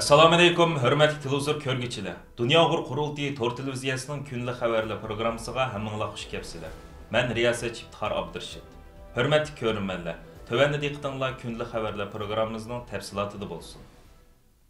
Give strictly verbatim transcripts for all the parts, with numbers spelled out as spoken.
ئەسسالامۇئەلەيكۇم، ھۆرمەتلىك تېلېۋىزور كۆرگۈچىلەر! دۇنيا ئۇيغۇر قۇرۇلتىيى تور تېلېۋىزىيەسىنىڭ كۈندىلىك خەۋەرلەر پروگراممىسىغا ھەممىڭلار خۇش كەپسىلەر. مەن رىياسەتچى ئىپتىخار ئابدۇرېشىت. ھۆرمەتلىك كۆرۈرمەنلەر، تۆۋەندە دىققىتىڭلار كۈندىلىك خەۋەرلەر پروگراممىمىزنىڭ تەپسىلاتىدا بولسۇن.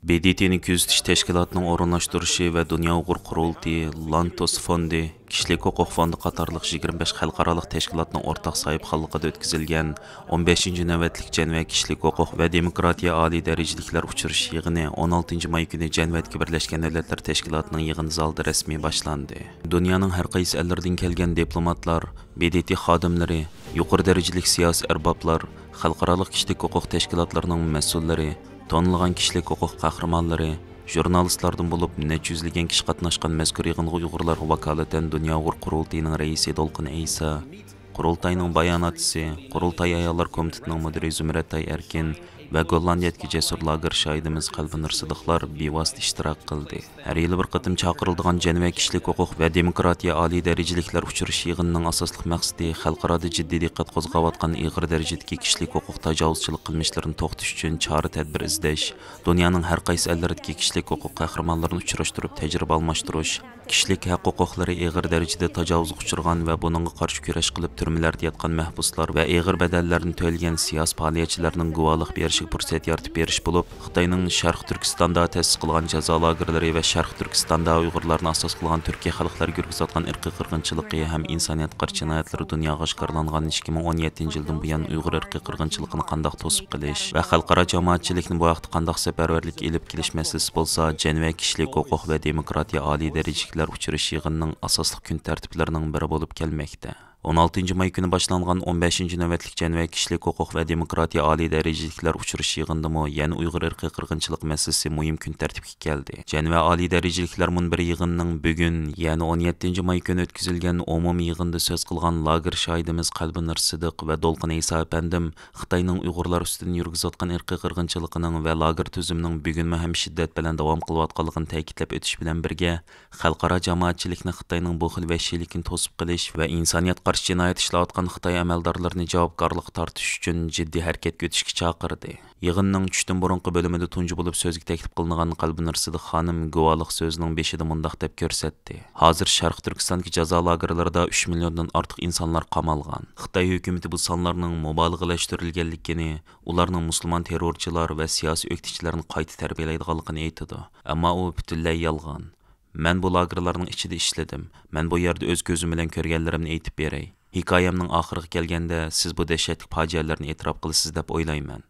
ب د ت نى كۆزىتىش تەشكىلاتىنىڭ ئورۇنلاشتۇرۇشى ۋە دۇنيا ئۇيغۇر قۇرۇلتىيى، لانتوس فوندى، كىشىلىك ھوقۇق فوندى قاتارلىق يىگىرمە بەش خەلقئارالىق تەشكىلاتنىڭ ئورتاق ساھىبخانلىقىدا ئۆتكۈزۈلگەن ئون بەشىنچى نۆۋەتلىك جەنۋە كىشىلىك ھوقۇق ۋە دېموكراتىيە ئالىي دەرىجىلىكلەر ئۇچرىشىش يىغىنى ئون ئالتىنچى ماي كۈنى جەنۋەدىكى بىرلەشكەن دۆلەتلەر تەشكىلاتىنىڭ يىغىن زالىدا رەسمىي باشلاندى. دۇنيانىڭ ھەر قايسى ئەللىرىدىن كەلگەن دىپلوماتلار، ب د ت خادىملىرى، يۇقىرى دەرىجىلىك سىياسىي ئەربابلار، خەلقئارالىق كىشىلىك ھوقۇق تەشكىلاتلىرىنىڭ مەسئۇللىرى، تونۇلغان كىشىلىك ھوقۇق قەھرىمانلىرى، ژۇرنالىستلاردىن بولۇپ نەچچە يۈزلىگەن كىشى قاتناشقان مەزكۇر يىغىنغا ئۇيغۇرلارغا ۋاكالىتەن دۇنيا ئۇيغۇر قۇرۇلتىيىنىڭ رەئىسى دولقۇن ئەيسا، قۇرۇلتاينىڭ باياناتچىسى، قۇرۇلتاي ئاياللار كومىتېتىنىڭ مۇدىرى زۇمرەتئاي ئەركىن ۋە گوللاندىيەدىكى جەسۇر لاگېر شاھىدىمىز قەلبىنۇر سىدىقلار بىۋاسىتە ئىشتىراك قىلدى. ھەر يىلى بىر قېتىم چاقىرىلىدىغان جەنۋە كىشىلىك ھوقۇق ۋە دېموكراتىيە ئالىي دەرىجىلىكلەر ئۇچرىشىش يىغىنىنىڭ ئاساسلىق مەقسىتى خەلقئارادا جىددىي دىققەت قوزغاۋاتقان ئېغىر دەرىجىدىكى كىشىلىك ھوقۇق تاجاۋۇزچىلىق قىلمىشلىرىنى توختىتىش ئۈچۈن چارە-تەدبىر ئىزدەش، دۇنيانىڭ ھەر قايسى ئەللىرىدىكى كىشىلىك ھوقۇق قەھرىمانلىرىنى ئۇچراشتۇرۇپ تەجرىبە ئالماشتۇرۇش، كىشىلىك ھەق ھوقۇقلىرى ئېغىر دەرىجىدە تاجاۋۇزغا ئۇچرىغان ۋە بۇنىڭغا قارشى كۈرەش قىلىپ تۈرمىلەردە ياتقان مەھبۇسلار ۋە ئېغىر بەدەللەرنى تۆلىگەن سىياسىي پائالىيەتچىلەرنىڭ گۇۋاھلىق بېرىشىگە پۇرسەت يارىتىپ بېرىش بولۇپ، خىتاينىڭ شەرقىي تۈركىستاندا تەسىس قىلغان جازا لاگېرلىرى ۋە شەرقىي تۈركىستاندا ئۇيغۇرلارنى ئاساس قىلغان تۈركىيە خەلقلەرگە يۈرگۈزۈۋاتقان ئىرقىي قىرغىنچىلىقى ھەم ئىنسانىيەت قارشى جىنايەتلىرى دۇنياغا ئاشكارىلانغان ئىككى مىڭ ئون يەتتىنچى يىلدىن بۇيان ئۇيغۇر ئىرقىي قىرغىنچىلىقىنى قانداق توسۇپ قېلىش ۋە خەلقئارا جامائەتچىلىكنى بۇ ھەقتە قانداق سەپەرۋەرلىك ئېلىپ كېلىش مەسىلىسى بولسا جەنۋە كىشىلىك ھوقۇق ۋە دېموكراتىيە ئالىي دەرىجىلىكلەر ئۇچرىشىش يىغىنىنىڭ ئاساسلىق كۈن تەرتىپلىرىنىڭ بىرى بولۇپ كەلمەكتە. ئون ئالتىنچى ماي كۈنى باشلانغان ئون بەشىنچى نۆۋەتلىك جەنۋە كىشىلىك ھوقۇق ۋە دېموكراتىيە ئالىي دەرىجىلىكلەر ئۇچرىشىش يىغىنىدىمۇ يەنە ئۇيغۇر ئىرقىي قىرغىنچىلىق مەسىلىسى مۇھىم كۈن تەرتىپكە كەلدى. جەنۋە ئالىي دەرىجىلىكلەر مۇنبىرى يىغىنىنىڭ بۈگۈن، يەنى ئون يەتتىنچى ماي كۈنى ئۆتكۈزۈلگەن ئومۇمىي يىغىنىدا سۆز قىلغان لاگېر شاھىدىمىز قەلبىنۇر سىدىق ۋە دولقۇن ئەيسا ئەپەندىم خىتاينىڭ ئۇيغۇرلار ئۈستىدىن يۈرگۈزۈۋاتقان ئىرقىي قىرغىنچىلىقىنىڭ ۋە لاگېر تۈزۈمىنىڭ بۈگۈنمۇ ھەم شىددەت بىلەن داۋام قىلىۋاتقانلىقىنى تەكىتلەپ ئۆتۈش بىلەن بىرگە، خەلقئارا جامائەتچىلىكنى خىتاينىڭ بۇ خىل ۋەھشىيلىكىنى توسۇپ قېلىش ۋە ئىنسانىيەت قارشى جىنايەت ئىشلەۋاتقان خىتاي ئەمەلدارلىرىنى جاۋابكارلىققا تارتىش ئۈچۈن جىددىي ھەرىكەتكە ئۆتۈشكە چاقىردى. يىغىننىڭ چۈشتىن بۇرۇنقى بۆلۈمىدە تۇنجى بولۇپ سۆزگە تەكلىپ قىلىنغان قەلبىنۇر سىدىق خانىم گۇۋاھلىق سۆزىنىڭ بېشىدا مۇنداق دەپ كۆرسەتتى: ھازىر شەرقىي تۈركىستاندىكى جازا لاگېرلىرىدا ئۈچ مىليوندىن ئارتۇق ئىنسانلار قامالغان. خىتاي ھۆكۈمىتى بۇ سانلارنىڭ مۇبالىغىلەشتۈرۈلگەنلىكىنى، ئۇلارنىڭ مۇسۇلمان تېررورچىلار ۋە سىياسىي ئۆكتىچىلەرنى قايتا تەربىيەلەيدىغانلىقىنى ئېيتىدۇ. ئەمما ئۇ پۈتۈنلەي يالغان. مەن بۇ لاگېرلارنىڭ ئىچىدە ئىشلىدىم. مەن بۇ يەردە ئۆز كۆزۈم بىلەن كۆرگەنلىرىمنى ئېيتىپ بېرەي. ھېكايەمنىڭ ئاخىرىغا كەلگەندە، سىز بۇ دەھشەتلىك پاجىئەلەرنى ئېتىراپ قىلىسىز دەپ ئويلايمەن.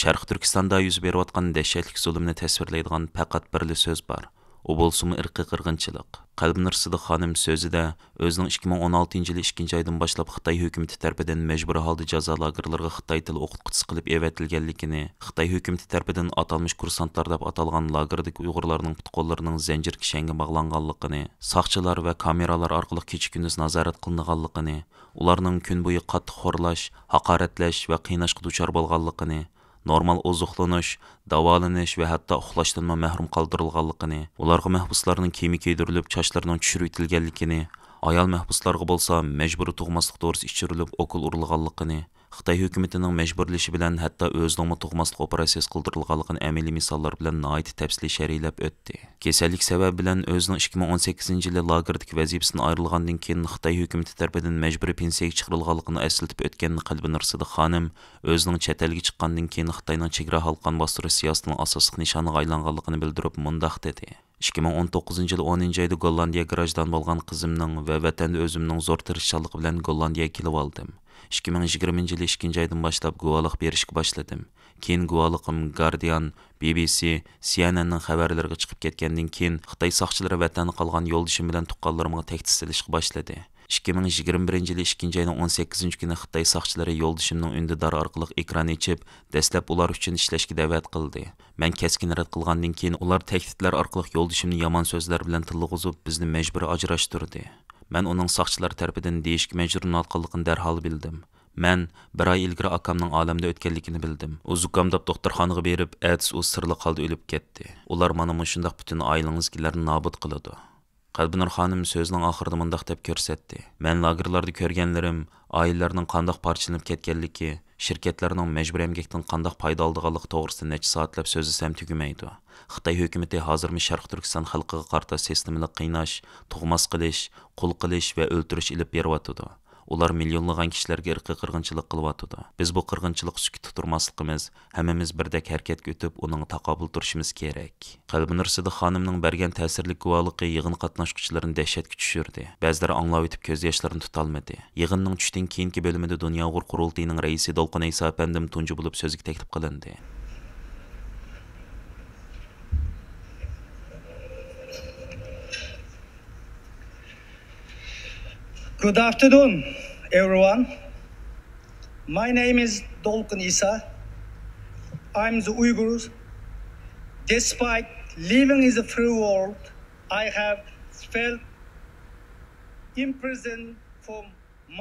شەرقىي تۈركىستاندا يۈز بېرىۋاتقان دەھشەتلىك زۇلۇمنى تەسۋىرلەيدىغان پەقەت بىرلا سۆز بار. ئۇ بولسىمۇ ئىرقىي قىرغىنچىلىق. قەلبىنۇر سىدىق خانىم سۆزىدە ئۆزىنىڭ ئىككى مىڭ ئون ئالتىنچى يىلى ئىككىنچى ئايدىن باشلاپ خىتاي ھۆكۈمىتى تەرىپىدىن مەجبۇرىي ھالدا جازا لاگېرلىرىغا خىتاي تىلى ئوقۇتقۇچىسى قىلىپ ئەۋەتىلگەنلىكىنى، خىتاي ھۆكۈمىتى تەرىپىدىن ئاتالمىش كۇرسانتلار دەپ ئاتالغان لاگېردىكى ئۇيغۇرلارنىڭ پۇت-قوللىرىنىڭ زەنجىر كىشەنگە باغلانغانلىقىنى، ساقچىلار ۋە كامېرالار ئارقىلىق كېچە-كۈندۈز نازارەت قىلىنغانلىقىنى، ئۇلارنىڭ كۈن بويى قاتتىق خورلاش، ھاقارەتلەش ۋە قىيناشقا دۇچار بولغانلىقىنى، نورمال ئوزۇقلىنىش، داۋالىنىش ۋە ھەتتا ئۇخلاشتىنمۇ مەھرۇم قالدۇرۇلغانلىقىنى، ئۇلارغا مەھبۇسلارنىڭ كىيىمى كىيدۈرۈلۈپ، چاچلىرىنىڭ چۈشۈرۈۋېتىلگەنلىكىنى، ئايال مەھبۇسلارغا بولسا مەجبۇرىي تۇغماسلىق دورىسى ئىچۈرۈلۈپ، ئوكۇل ئۇرۇلغانلىقىنى، خىتاي ھۆكۈمىتىنىڭ مەجبۇرلىشى بىلەن ھەتتا ئۆزىنىڭمۇ تۇغماسلىق ئوپېراتسىيىسى قىلدۇرۇلغانلىقىنى ئەمەلىي مىساللار بىلەن ناھايىتى تەپسىلىي شەرھلەپ ئۆتتى. كېسەللىك سەۋەبى بىلەن ئۆزىنىڭ ئىككى مىڭ ئون سەككىزىنچى يىلى لاگېردىكى ۋەزىپىسىدىن ئايرىلغاندىن كېيىن خىتاي ھۆكۈمىتى تەرىپىدىن مەجبۇرىي پېنسىيەگە چىقىرىلغانلىقىنى ئەسلىتىپ ئۆتكەن قەلبىنۇر سىدىق خانىم، ئۆزىنىڭ چەت ئەلگە چىققاندىن كېيىن خىتاينىڭ چېگرا ھالقان باستۇرۇش سىياسىتىنىڭ ئاساسلىق نىشانىغا ئايلانغانلىقىنى بىلدۈرۈپ مۇنداق دېدى: ئىككى مىڭ ئون توققۇزىنچى يىلى ئونىنچى ئايدا گوللاندىيە گراژدان بولغان قىزىمنىڭ ۋە ۋەتەندە ئۆزۈمنىڭ زور تىرىشچانلىقى بىلەن گوللاندىيەگە كېلىۋالدىم. ئىككى مىڭ يىگىرمىنچى يىلى ئىككىنچى ئايدىن باشلاپ گۇۋاھلىق بېرىشكە باشلىدىم. كېيىن گۇۋاھلىقىم گاردىيان، بى بى سى، سى ئېن ئېننىڭ خەۋەرلىرىگە چىقىپ كەتكەندىن كېيىن، خىتاي ساقچىلىرى ۋەتەندە قالغان يولدىشىم بىلەن تۇغقانلىرىمغا تەھدىت سېلىشقا باشلىدى. ئىككى مىڭ يىگىرمە بىرىنچى يىلى ئىككىنچى ئاينىڭ ئون سەككىزىنچى كۈنى خىتاي ساقچىلىرى يولدىشىمنىڭ ئۈندىدارى ئارقىلىق ئېكران ئېچىپ، دەسلەپ ئۇلار ئۈچۈن ئىشلەشكە دەۋەت قىلدى. مەن كەسكىن رەت قىلغاندىن كېيىن، ئۇلار تەھدىتلەر ئارقىلىق يولدىشىمنى يامان سۆزلەر بىلەن تىللىغۇزۇپ، بىزنى مەجبۇرىي ئاجراشتۇردى. مەن ئۇنىڭ ساقچىلار تەرىپىدىن دېيىشكە مەجبۇرلىنىۋاتقانلىقىنى دەرھال بىلدىم. مەن بىر ئاي ئىلگىرى ئاكامنىڭ ئالەمدە ئۆتكەنلىكىنى بىلدىم. ئۇ زۇكامداپ دوختۇرخانىغا بېرىپ، ئەتىسى ئۇ سىرلىق ھالدا ئۆلۈپ كەتتى. ئۇلار مانا مۇشۇنداق پۈتۈن ئائىلىڭىزدىكىلەرنى نابۇت قىلىدۇ. قەلبىنۇر خانىم سۆزىنىڭ ئاخىرىدا مۇنداق دەپ كۆرسەتتى: مەن لاگېرلاردا كۆرگەنلىرىم، ئائىلىلەرنىڭ قانداق پارچىلىنىپ كەتكەنلىكى، شىركەتلەرنىڭ مەجبۇرىي ئەمگەكتىن قانداق پايدا ئالىدىغانلىقى توغرىسىدا نەچچە سائەتلەپ سۆزلىسەم تۈگىمەيدۇ. خىتاي ھۆكۈمىتى ھازىرمۇ شەرقىي تۈركىستان خەلقىگە قارىتا سىستېمىلىق قىيناش، تۇغماس قىلىش، قۇل قىلىش ۋە ئۆلتۈرۈش ئېلىپ بېرىۋاتىدۇ. ئۇلار مىليونلىغان كىشىلەرگە ئىرقىي قىرغىنچىلىق قىلىۋاتىدۇ. بىز بۇ قىرغىنچىلىققا سۈكۈتتە تۇرماسلىقىمىز، ھەممىمىز بىردەك ھەرىكەتكە ئۆتۈپ، ئۇنىڭغا تاقابىل تۇرۇشىمىز كېرەك. قەلبىنۇر سىدىق خانىمنىڭ بەرگەن تەسىرلىك گۇۋاھلىقى يىغىن قاتناشقۇچىلىرىنى دەھشەتكە چۈشۈردى. بەزىلىرى ئاڭلاۋېتىپ كۆز ياشلىرىنى تۇتالمىدى. يىغىننىڭ چۈشتىن كېيىنكى بۆلۈمىدە دۇنيا ئۇيغۇر قۇرۇلتىيىنىڭ رەئىسى دولقۇن ئەيسا ئەپەندىم تۇنجى بولۇپ سۆزگە تەكلىپ قىلىندى. Good afternoon, everyone. My name is Dolkun Isa. I'm the Uyghur. Despite living in the free world, I have felt imprisoned for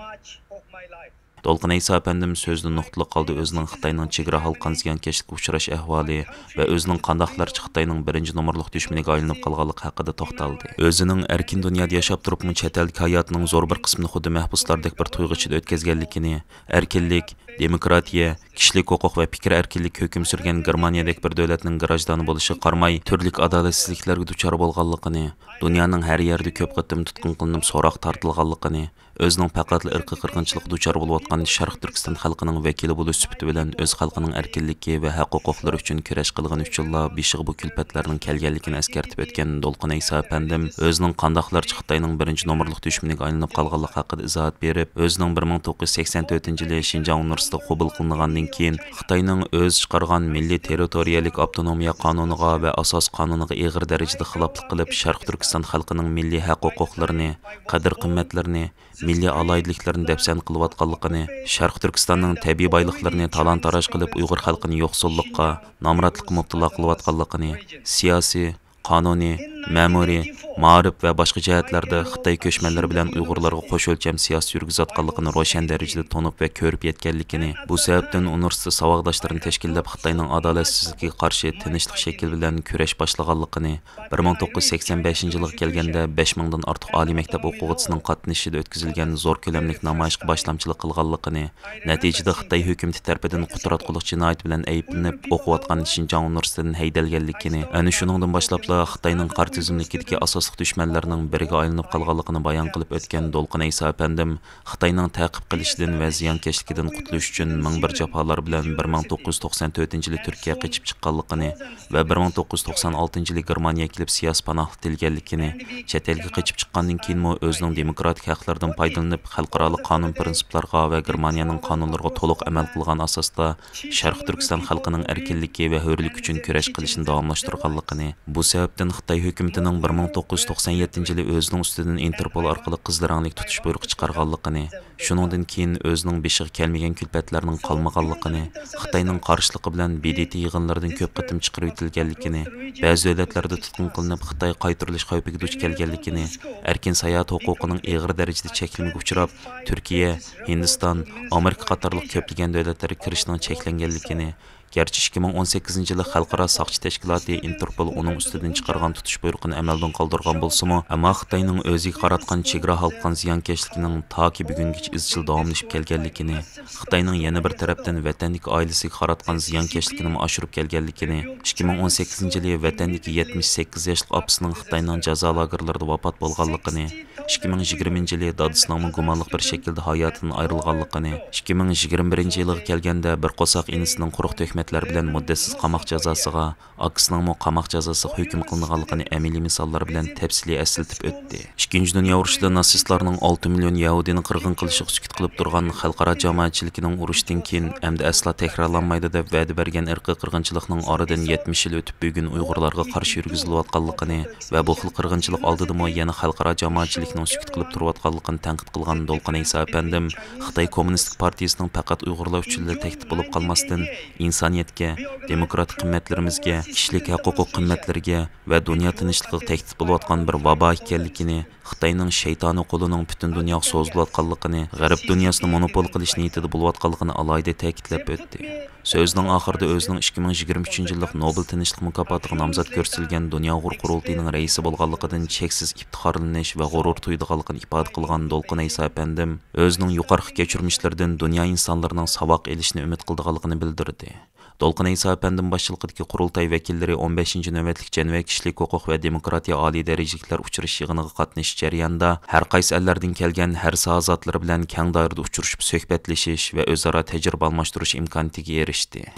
much of my life. دولقۇن ئەيسا ئەپەندىم سۆزىدە نۇقتىلىق ھالدا ئۆزىنىڭ خىتاينىڭ چېگرا ھالقان زىيانكەشلىككە ئۇچراش ئەھۋالى ۋە ئۆزىنىڭ قانداقلارچە خىتاينىڭ بىرىنچى نومۇرلۇق دۈشمىنىگە ئايلىنىپ قالغانلىقى ھەققىدە توختالدى. ئۆزىنىڭ ئەركىن دۇنيادا ياشاپ تۇرۇپمۇ چەت ئەلدىكى ھاياتىنىڭ زور بىر قىسمىنى خۇددى مەھبۇسلاردەك بىر تۇيغۇ ئىچىدە ئۆتكۈزگەنلىكىنى، ئەركىنلىك، دېموكراتىيە، كىشىلىك ھوقۇق ۋە پىكىر ئەركىنلىكى ھۆكۈم سۈرگەن گېرمانىيەدەك بىر دۆلەتنىڭ گىراژدانى بولۇشىغا قارىماي، تۈرلۈك ئادالەتسىزلىكلەرگە دۇچار بولغانلىقىنى، دۇنيانىڭ ھەر يەردە كۆپ قېتىم تۇتقۇن قىلىنىپ سوراققا تارتىلغانلىقىنى، ئۆزىنىڭ پەقەتلا ئىرقىي قىرغىنچىلىققا دۇچار بولۇۋاتقان شەرقىي تۈركىستان خەلقىنىڭ ۋەكىلى بولۇش سۈپىتى بىلەن ئۆز خەلقىنىڭ ئەركىنلىكى ۋە ھەق-ھوقۇقلىرى ئۈچۈن كۈرەش قىلغىنى ئۈچۈنلا بېشىغا بۇ كۈلپەتلەرنىڭ كەلگەنلىكىنى ئەسكەرتىپ ئۆتكەن دولقۇن ئەيسا ئەپەندىم، ئۆزىنىڭ قانداقلارچە خىتاينىڭ بىرىنچى نومۇرلۇق دۈشمىنىگە ئايلىنىپ قالغانلىقى ھەققىدە ئىزاھات بېرىپ، ئۆزىنىڭ بىر مىڭ توققۇز يۈز سەكسەن تۆتىنچى يىلى شىنجاڭ ئۇنىۋېرسىتېتىغا قوبۇل قىلىنغاندىن كېيىن، خىتاينىڭ ئۆزى چىقارغان مىللىي تېررىتورىيەلىك ئاپتونومىيە قانۇنىغا ۋە ئاساس قانۇنىغا ئېغىر دەرىجىدە خىلاپلىق قىلىپ، شەرقىي تۈركىستان خەلقىنىڭ مىللىي ھەق-ھوقۇقلىرىنى، قەدىر-قىممەتلىرىنى، مىللىي ئالاھىدىلىكلىرىنى دەپسەندە قىلىۋاتقانلىقىنى، شەرقىي تۈركىستاننىڭ تەبىئىي بايلىقلىرىنى تالان-تاراج قىلىپ، ئۇيغۇر خەلقىنى يوقسۇللۇققا، نامراتلىققا مۇپتىلا قىلىۋاتقانلىقىنى، سىياسىي، قانۇنىي، مەمۇرىي، مائارىپ ۋە باشقا جەھەتلەردە خىتاي كۆچمەنلىرى بىلەن ئۇيغۇرلارغا قوش ئۆلچەم سىياسىتى يۈرگۈزۈۋاتقانلىقىنى روشەن دەرىجىدە تونۇپ ۋە كۆرۈپ يەتكەنلىكىنى، بۇ سەۋەبتىن ئۇنىۋېرسىتېت ساۋاقداشلىرىنى تەشكىللەپ، خىتاينىڭ ئادالەتسىزلىكىگە قارشى تىنچلىق شەكلى بىلەن كۈرەش باشلىغانلىقىنى، بىر مىڭ توققۇز يۈز سەكسەن بەشىنچى يىلغا كەلگەندە بەش مىڭدىن ئارتۇق ئالىي مەكتەپ ئوقۇغۇچىسىنىڭ قاتنىشىشىدا ئۆتكۈزۈلگەن زور كۆلەملىك نامايىشقا باشلامچىلىق قىلغانلىقىنى، نەتىجىدە خىتاي ھۆكۈمىتى تەرىپىدىن قۇتراتقۇلۇق جىنايىتى بىلەن ئەيىبلىنىپ، ئوقۇۋاتقان شىنجاڭ ئۇنىۋېرسىتېتىدىن ھەيدەلگەنلىكىنى، ئەنە شۇنىڭدىن باشلاپلا خىتاينىڭ قارا تىزىملىكىدىكى ئاساسلىق دۈشمەنلەرنىڭ بىرىگە ئايلىنىپ قالغانلىقىنى بايان قىلىپ ئۆتكەن دولقۇن ئەيسا ئەپەندىم، خىتاينىڭ تەقىب قىلىشىدىن ۋە زىيانكەشلىكىدىن قۇتۇلۇش ئۈچۈن مىڭ بىر جاپالار بىلەن بىر مىڭ توققۇز يۈز توقسان تۆتىنچى يىلى تۈركىيەگە قېچىپ چىققانلىقىنى ۋە بىر مىڭ توققۇز يۈز توقسان ئالتىنچى يىلى گېرمانىيەگە كېلىپ سىياسىي پاناھلىق تىلىگەنلىكىنى، چەت ئەلگە قېچىپ چىققاندىن كېيىنمۇ ئۆزىنىڭ دېموكراتىك ھەقلىرىدىن پايدىلىنىپ، خەلقئارالىق قانۇن پىرىنسىپلارغا ۋە گېرمانىيەنىڭ قانۇنلىرىغا تولۇق ئەمەل قىلغان ئاساستا شەرقىي تۈركىستان خەلقىنىڭ ئەركىنلىكى ۋە ھۆرلۈكى ئۈچۈن كۈرەش قىلىشىنى داۋاملاشتۇرغانلىقىنى، بۇ سەۋەبتىن خىتاي ھۆكۈمىتىنىڭ بىر مىڭ توققۇز يۈز توقسان يەتتىنچى يىلى ئۆزىنىڭ ئۈستىدىن ئىنتېرپول ئارقىلىق قىزىل رەڭلىك تۇتۇش بۇيرۇقى چىقارغانلىقىنى، شۇنىڭدىن كېيىن ئۆزىنىڭ بېشىغا كەلمىگەن كۈلپەتلەرنىڭ قالمىغانلىقىنى، خىتاينىڭ قارشىلىقى بىلەن ب د ت يىغىنلىرىدىن كۆپ قېتىم چىقىرىۋېتىلگەنلىكىنى، بەزى دۆلەتلەردە تۇتقۇن قىلىنىپ، خىتايغا قايتۇرۇلۇش خەۋپىگە دۇچ كەلگەنلىكىنى، ئەركىن ساياھەت ھوقۇقىنىڭ ئېغىر دەرىجىدە چەكلىمىگە ئۇچراپ، تۈركىيە، ھىندىستان، ئامېرىكا قاتارلىق كۆپلىگەن دۆلەتلەرگە كىرىشنىڭ چەكلەنگەنلىكىنى، گەرچە ئىككى مىڭ ئون سەككىزىنچى يىلى خەلقئارا ساقچى تەشكىلاتى ئىنتېرپول ئۇنىڭ ئۈستىدىن چىقارغان تۇتۇش بۇيرۇقىنى ئەمەلدىن قالدۇرغان بولسىمۇ، ئەمما خىتاينىڭ ئۆزىگە قاراتقان چېگرا ھالقان زىيانكەشلىكىنىڭ تاكى بۈگۈنگىچە ئىزچىل داۋاملىشىپ كەلگەنلىكىنى، خىتاينىڭ يەنە بىر تەرەپتىن ۋەتەندىكى ئائىلىسىگە قاراتقان زىيانكەشلىكىنىمۇ ئاشۇرۇپ كەلگەنلىكىنى، ئىككى مىڭ ئون سەككىزىنچى يىلى ۋەتەندىكى يەتمىش سەككىز ياشلىق ئاپىسىنىڭ خىتاينىڭ جازا لاگېرلىرىدا ۋاپات بولغانلىقىنى، ئىككى مىڭ يىگىرمىنچى يىلى دادىسىنىڭمۇ گۇمانلىق بىر شەكىلدە ھاياتىدىن ئايرىلغانلىقىنى، ئىككى مىڭ يىگىرمە بىرىنچى يىلىغا كەلگەندە بىر قورساق ئىنىسىنىڭ قۇرۇق تۆھمەتلەر بىلەن مۇددەتسىز قاماق جازاسىغا، ئاكىسىنىڭمۇ قاماق جازاسىغا ھۆكۈم قىلىنغانلىقىنى ئەمەلىي مىساللار بىلەن تەپسىلىي ئەسلىتىپ ئۆتتى. ئىككىنچى دۇنيا ئۇرۇشىدا ناتسىستلارنىڭ ئالتە مىليون يەھۇدىينى قىرغىن قىلىشىغا سۈكۈت قىلىپ تۇرغان خەلقئارا جامائەتچىلىكىنىڭ ئۇرۇشتىن كېيىن ئەمدى ئەسلا تەكرارلانمايدۇ دەپ ۋەدە بەرگەن ئىرقىي قىرغىنچىلىقنىڭ ئارىدىن يەتمىش يىل ئۆتۈپ، بۈگۈن ئۇيغۇرلارغا قارشى يۈرگۈزۈلۈۋاتقانلىقىنى ۋە بۇ خىل قىرغىنچىلىق ئالدىدىمۇ يەنە خەلقئارا جامائەتچىلىكنىڭ سۈكۈت قىلىپ تۇرۇۋاتقانلىقىنى تەنقىد قىلغان دولقۇن ئەيسا ئەپەندىم، خىتاي كوممۇنىستىك پارتىيىسىنىڭ پەقەت ئۇيغۇرلار ئۈچۈنلا تەھدىت بولۇپ قالماستىن، ئىنسانىيەت مەدەنىيەتكە، دېموكراتىك قىممەتلىرىمىزگە، كىشىلىك ھەق-ھوقۇق قىممەتلىرىگە ۋە دۇنيا تىنچلىقىغا تەھدىت بولۇۋاتقان بىر ۋابا ئىكەنلىكىنى، خىتاينىڭ شەيتانىي قولىنىڭ پۈتۈن دۇنياغا سوزۇلۇۋاتقانلىقىنى، غەرب دۇنياسىنى مونوپول قىلىش نىيىتىدە بولۇۋاتقانلىقىنى ئالاھىدە تەكىتلەپ ئۆتتى. سۆزىنىڭ ئاخىرىدا ئۆزىنىڭ ئىككى مىڭ يىگىرمە ئۈچىنچى يىللىق نوبېل تىنچلىق مۇكاپاتىغا نامزات كۆرسىتىلگەن دۇنيا ئۇيغۇر قۇرۇلتىيىنىڭ رەئىسى بولغانلىقىدىن چەكسىز ئىپتىخارلىنىش ۋە غۇرۇر تۇيىدىغانلىقىنى ئىپادە قىلغان دولقۇن ئەيسا ئەپەندىم ئۆزىنىڭ يۇقىرىقى كەچۈرمىشلىرىدىن دۇنيا ئىنسانلىرىنىڭ ساۋاق ئېلىشىنى ئۈمىد قىلىدىغانلىقىنى بىلدۈردى. دولقۇن ئەيسا ئەپەندىم باشچىلىقىدىكى قۇرۇلتاي ۋەكىللىرى ئون بەشىنچى نۆۋەتلىك جەنۋە كىشىلىك ھوقۇق ۋە دېموكراتىيە ئالىي دەرىجىلىكلەر ئۇچرىشىش يىغىنىغا قاتنىشىش جەريانىدا، ھەر قايسى ئەللەردىن كەلگەن ھەر ساھە زاتلىرى بىلەن كەڭ دائىرىدە ئۇچرىشىپ سۆھبەتلىشىش ۋە ئۆزئارا تەجرىبە ئالماشتۇرۇش ئىمكانىيىتىگە ئېرىشتى.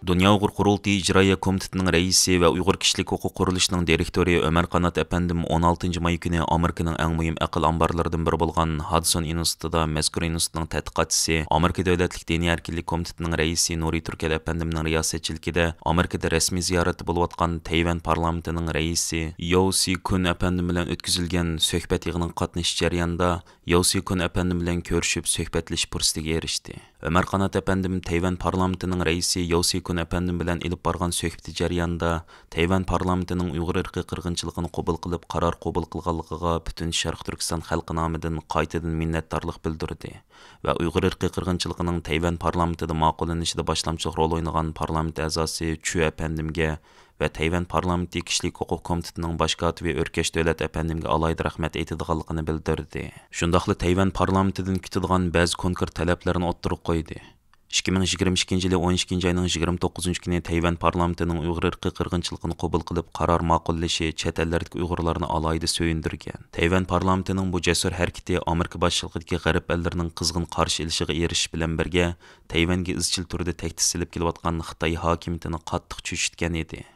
دۇنيا ئۇيغۇر قۇرۇلتىيى ئىجرائىيە كومىتېتىنىڭ رەئىسى ۋە ئۇيغۇر كىشىلىك ھوقۇق قۇرۇلۇشىنىڭ دىرېكتورى ئۆمەر قانات ئەپەندىم ئون ئالتىنچى ماي كۈنى ئامېرىكىنىڭ ئەڭ مۇھىم ئەقىل ئامبارلىرىدىن بىرى بولغان ھادسون ئىنستىتۇتىدا مەزكۇر ئىنستىتۇتنىڭ تەتقىقاتچىسى، ئامېرىكا دۆلەتلىك دىنىي ئەركىنلىك كومىتېتىنىڭ رەئىسى نۇرى تۈركەل ئەپەندىمنىڭ رىياسەتچىلىكىدە ئامېرىكىدا رەسمىي زىيارەتتە بولۇۋاتقان تەيۋەن پارلامېنتىنىڭ رەئىسى ياۋ سى كۇن ئەپەندىم بىلەن ئۆتكۈزۈلگەن سۆھبەت يىغىنىغا قاتنىشىش جەريانىدا، ياۋ سى كۇن ئەپەندىم بىلەن كۆرۈشۈپ سۆھبەتلىشىش پۇرسىتىگە ئېرىشتى. ئۆمەر قانات ئەپەندىم تەيۋەن پارلامېنتىنىڭ رەئىسى ياۋ سى كۇن ئەپەندىم بىلەن ئېلىپ بارغان سۆھبىتى جەريانىدا، تەيۋەن پارلامېنتىنىڭ ئۇيغۇر ئىرقىي قىرغىنچىلىقىنى قوبۇل قىلىپ، قارار قوبۇل قىلغانلىقىغا پۈتۈن شەرقىي تۈركىستان خەلقى نامىدىن قايتىدىن مىننەتدارلىق بىلدۈردى ۋە ئۇيغۇر ئىرقىي قىرغىنچىلىقىنىڭ تەيۋەن پارلامېنتىدا ماقۇللىنىشىدا باشلامچىلىق رول ئوينىغان پارلامېنت ئەزاسى چۈ ئەپەندىمگە ۋە تەيۋەن پارلامېنتى كىشىلىك ھوقۇق كومىتېتىنىڭ باش كاتىپى ئۆركەش دۆلەت ئەپەندىمگە ئالاھىدە رەھمەت ئېيتىدىغانلىقىنى بىلدۈردى. شۇنداقلا تەيۋەن پارلامېنتىدىن كۈتىدىغان بەزى كونكرېت تەلەپلەرنى ئوتتۇرىغا قويدى. ئىككى مىڭ يىگىرمە ئىككىنچى يىلى ئون ئىككىنچى ئاينىڭ يىگىرمە توققۇزىنچى كۈنى تەيۋەن پارلامېنتىنىڭ ئۇيغۇر ئىرقىي قىرغىنچىلىقىنى قوبۇل قىلىپ، قارار ماقۇللىشى چەت ئەللەردىكى ئۇيغۇرلارنى ئالاھىدە سۆيۈندۈرگەن. تەيۋەن پارلامېنتىنىڭ بۇ جەسۇر ھەرىكىتى ئامېرىكا باشچىلىقىدىكى غەرب ئەللىرىنىڭ قىزغىن قارشى ئېلىشىغا ئېرىشىش بىلەن بىرگە، تەيۋەنگە ئىزچىل تۈردە تەھدىت سېلىپ كېلىۋاتقان خىتاي ھاكىمىيىتىنى قاتتىق چۆچۈتكەن ئىدى.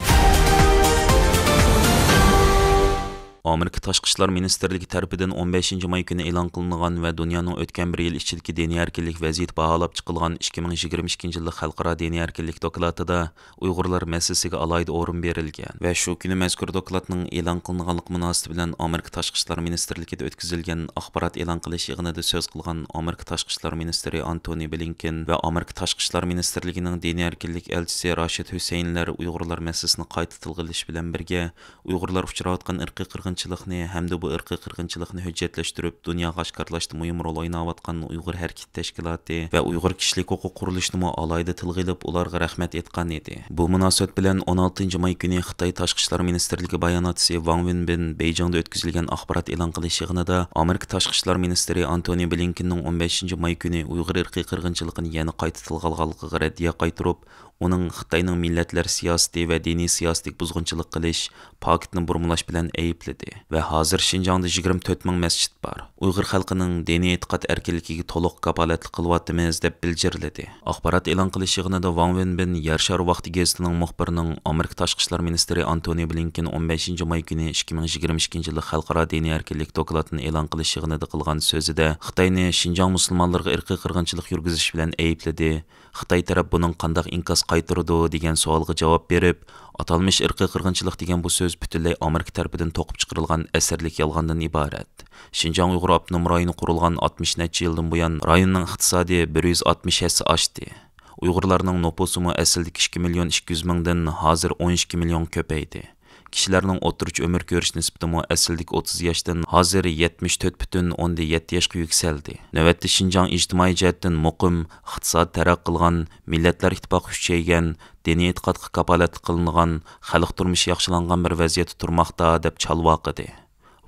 ئامېرىكا تاشقى ئىشلار مىنىستىرلىكى تەرىپىدىن ئون بەشىنچى ماي كۈنى ئېلان قىلىنغان ۋە دۇنيانىڭ ئۆتكەن بىر يىل ئىچىدىكى دىنىي ئەركىنلىك ۋەزىيىتى باھالاپ چىقىلغان ئىككى مىڭ يىگىرمە ئىككىنچى يىللىق خەلقئارا دىنىي ئەركىنلىك دوكلاتىدا ئۇيغۇرلار مەسىلىسىگە ئالاھىدە ئورۇن بېرىلگەن ۋە شۇ كۈنى مەزكۇر دوكلاتنىڭ ئېلان قىلىنغانلىقى مۇناسىۋىتى بىلەن ئامېرىكا تاشقى ئىشلار مىنىستىرلىكىدە ئۆتكۈزۈلگەن ئاخبارات ئېلان قىلىش يىغىنىدا سۆز قىلغان ئامېرىكا تاشقى ئىشلار مىنىستىرى ئانتونى بلىنكېن ۋە ئامېرىكا تاشقى ئىشلار مىنىستىرلىكىنىڭ دىنىي ئەركىنلىك ئەلچىسى راشىد ھۈسەيىنلەر ئۇيغۇرلار مەسىلىسىنى قايتا تىلغا ئېلىش بىلەن بىرگە، ئۇيغۇرلار ئۇچراۋاتقان ئىرقىي قىرغىنچىلىقنى ھەمدە بۇ ئىرقىي قىرغىنچىلىقنى ھۆججەتلەشتۈرۈپ، دۇنياغا ئاشكارىلاشتا مۇھىم رول ئويناۋاتقان ئۇيغۇر ھەرىكىتى تەشكىلاتى ۋە ئۇيغۇر كىشىلىك ھوقۇق قۇرۇلۇشىنىمۇ ئالاھىدە تىلغا ئېلىپ، ئۇلارغا رەھمەت ئېيتقان ئىدى. بۇ مۇناسىۋەت بىلەن ئون ئالتىنچى ماي كۈنى خىتاي تاشقى ئىشلار مىنىستىرلىكى باياناتچىسى ۋاڭ ۋېنبىن بېيجىڭدا ئۆتكۈزۈلگەن ئاخبارات ئېلان قىلىش يىغىنىدا ئامېرىكا تاشقى ئىشلار مىنىستىرى ئانتونى بلىنكېننىڭ ئون بەشىنچى ماي كۈنى ئۇيغۇر ئىرقىي قىرغىنچىلىقىنى يەنە قايتا تىلغا ئالغانلىقىغا رەددىيە قايتۇرۇپ، ئۇنىڭ خىتاينىڭ مىللەتلەر سىياسىتى ۋە دىنىي سىياسىتىگە بۇزغۇنچىلىق قىلىش، پاكىتنى بۇرمىلاش بىلەن ئەيىبلىدى ۋە ھازىر شىنجاڭدا يىگىرمە تۆت مىڭ مەسچىت بار. ئۇيغۇر خەلقىنىڭ دىنىي ئېتىقاد ئەركىنلىكىگە تولۇق كاپالەتلىك قىلىۋاتىمىز، دەپ بىلجىرلىدى. ئاخبارات ئېلان قىلىش يىغىنىدا ۋاڭ ۋېنبىن يەر شارى ۋاقتى گېزىتىنىڭ مۇخبىرىنىڭ ئامېرىكا تاشقى ئىشلار مىنىستىرى ئانتونى بلىنكېن ئون بەشىنچى ماي كۈنى ئىككى مىڭ يىگىرمە ئىككىنچى يىللىق خەلقئارا دىنىي ئەركىنلىك دوكلاتىنى ئېلان قىلىش يىغىنىدا قىلغان سۆزىدە خىتاينى شىنجاڭ مۇسۇلمانلىرىغا ئىرقىي قىرغىنچىلىق يۈرگۈزۈش بىلەن ئەيىبلىدى. خىتاي تەرەپ بۇنىڭ قانداق ئىنكاس قايتۇرىدۇ دېگەن سوئالغا جاۋاب بېرىپ، ئاتالمىش ئىرقىي قىرغىنچىلىق دېگەن بۇ سۆز پۈتۈنلەي ئامېرىكا تەرىپىدىن توقۇپ چىقىرىلغان ئەسەرلىك يالغاندىن ئىبارەت. شىنجاڭ ئۇيغۇر ئاپتونوم رايونى قۇرۇلغان ئاتمىش نەچچە يىلدىن بۇيان رايوننىڭ ئىقتىسادى بىر يۈز ئاتمىش ھەسسە ئاشتى. ئۇيغۇرلارنىڭ نوپۇسىمۇ ئەسلىدىكى ئىككى مىليون ئىككى يۈز مىڭدىن ھازىر ئون ئىككى مىليونغا كۆپەيدى. كىشىلەرنىڭ ئوتتۇرىچە ئۆمۈر كۆرۈش نىسبىتىمۇ ئەسلىدىكى ئوتتۇز ياشتىن ھازىر يەتمىش تۆت پۈتۈن ئوندىن يەتتە ياشقا يۈكسەلدى. نۆۋەتتە شىنجاڭ ئىجتىمائىي جەھەتتىن مۇقىم، ئىقتىسادى تەرەققىي قىلغان، مىللەتلەر ئىتتىپاقى كۈچەيگەن، دىنىي ئېتىقادقا كاپالەتلىك قىلىنغان، خەلق تۇرمۇشى ياخشىلانغان بىر ۋەزىيەتتە تۇرماقتا، دەپ چالۋاقىدى.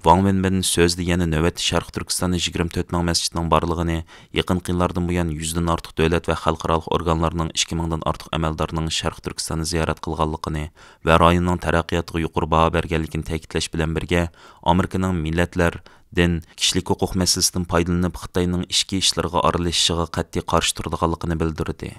ۋاڭ ۋېنبىن سۆزىدە يەنە نۆۋەتتە شەرقىي تۈركىستاندا يىگىرمە تۆت مىڭ مەسچىتنىڭ بارلىقىنى، يېقىنقى يىللاردىن بۇيان يۈزدىن ئارتۇق دۆلەت ۋە خەلقئارالىق ئورگانلارنىڭ ئىككى مىڭدىن ئارتۇق ئەمەلدارنىڭ شەرقىي تۈركىستاننى زىيارەت قىلغانلىقىنى ۋە رايوننىڭ تەرەققىياتىغا يۇقىرى باھا بەرگەنلىكىنى تەكىتلەش بىلەن بىرگە، ئامېرىكىنىڭ مىللەتلەر، دىن، كىشىلىك ھوقۇق مەسىلىسىدىن پايدىلىنىپ خىتاينىڭ ئىچكى ئىشلىرىغا ئارىلىشىشىغا قەتئىي قارشى تۇرىدىغانلىقىنى بىلدۈردى.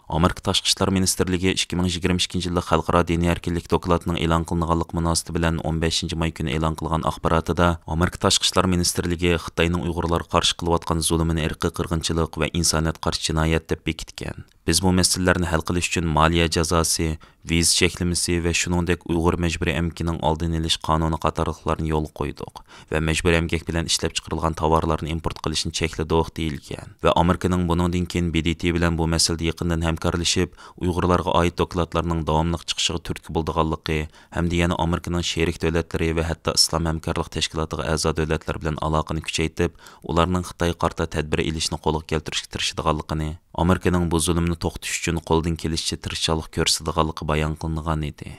ئامېرىكا تاشقى ئىشلار مىنىستىرلىكى ئىككى مىڭ يىگىرمە ئىككىنچى يىللىق خەلقئارا دىنىي ئەركىنلىك دوكلاتىنىڭ ئېلان قىلىنغانلىقى مۇناسىۋىتى بىلەن ئون بەشىنچى ماي كۈنى ئېلان قىلغان ئاخباراتىدا، ئامېرىكا تاشقى ئىشلار مىنىستىرلىكى خىتاينىڭ ئۇيغۇرلارغا قارشى قىلىۋاتقان زۇلۇمىنى ئىرقىي قىرغىنچىلىق ۋە ئىنسانىيەتكە قارشى جىنايەت دەپ بېكىتكەن. بىز بۇ مەسىلىلەرنى ھەل قىلىش ئۈچۈن مالىيە جازاسى، ۋىزا چەكلىمىسى ۋە شۇنىڭدەك ئۇيغۇر مەجبۇرىي ئەمگىكىنىڭ ئالدىنى ئېلىش قانۇنى قاتارلىقلارنى يولغا قويدۇق ۋە مەجبۇرىي ئەمگەك بىلەن ئىشلەپچىقىرىلغان تاۋارلارنى ئىمپورت قىلىشنى چەكلىدۇق، دېيىلگەن. ۋە ئامېرىكىنىڭ بۇنىڭدىن كېيىن ب د ت بىلەن بۇ مەسىلىدە يېقىندىن ھەمكارلىشىپ، ئۇيغۇرلارغا ئائىت دوكلاتلارنىڭ داۋاملىق چىقىشىغا تۈرتكە بولىدىغانلىقى ھەمدە يەنە ئامېرىكىنىڭ شېرىك دۆلەتلىرى ۋە ھەتتا ئىسلام ھەمكارلىق تەشكىلاتىغا ئەزا دۆلەتلەر بىلەن ئالاقىنى كۈچەيتىپ، ئۇلارنىڭ خىتايغا قارىتا تەدبىر ئېلىشنى قولغا كەلتۈرۈشكە تىرىشىدىغانلىقىنى، ئامېرىكىنىڭ بۇ زۇلۇمنى توختىتىش ئۈچۈن قولىدىن كېلىشىچە تىرىشچانلىق كۆرسىتىدىغانلىقى بايان قىلىنغان ئىدى.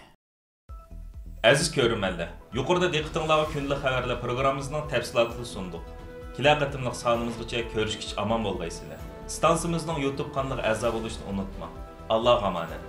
ئەزىز كۆرۈرمەنلەر، يۇقىرىدا دىققىتىڭلارغا كۈندىلىك خەۋەرلەر پروگراممىمىزنىڭ تەپسىلاتىنى سۇندۇق. كېلەر قېتىملىق سانىمىزغىچە كۆرۈشكىچە ئامان بولغايسىلەر. ئىستانسىمىزنىڭ يۇتۇب قانىلىغا ئەزا بولۇشنى ئۇنتۇماڭ. ئاللاغا ئامانەت.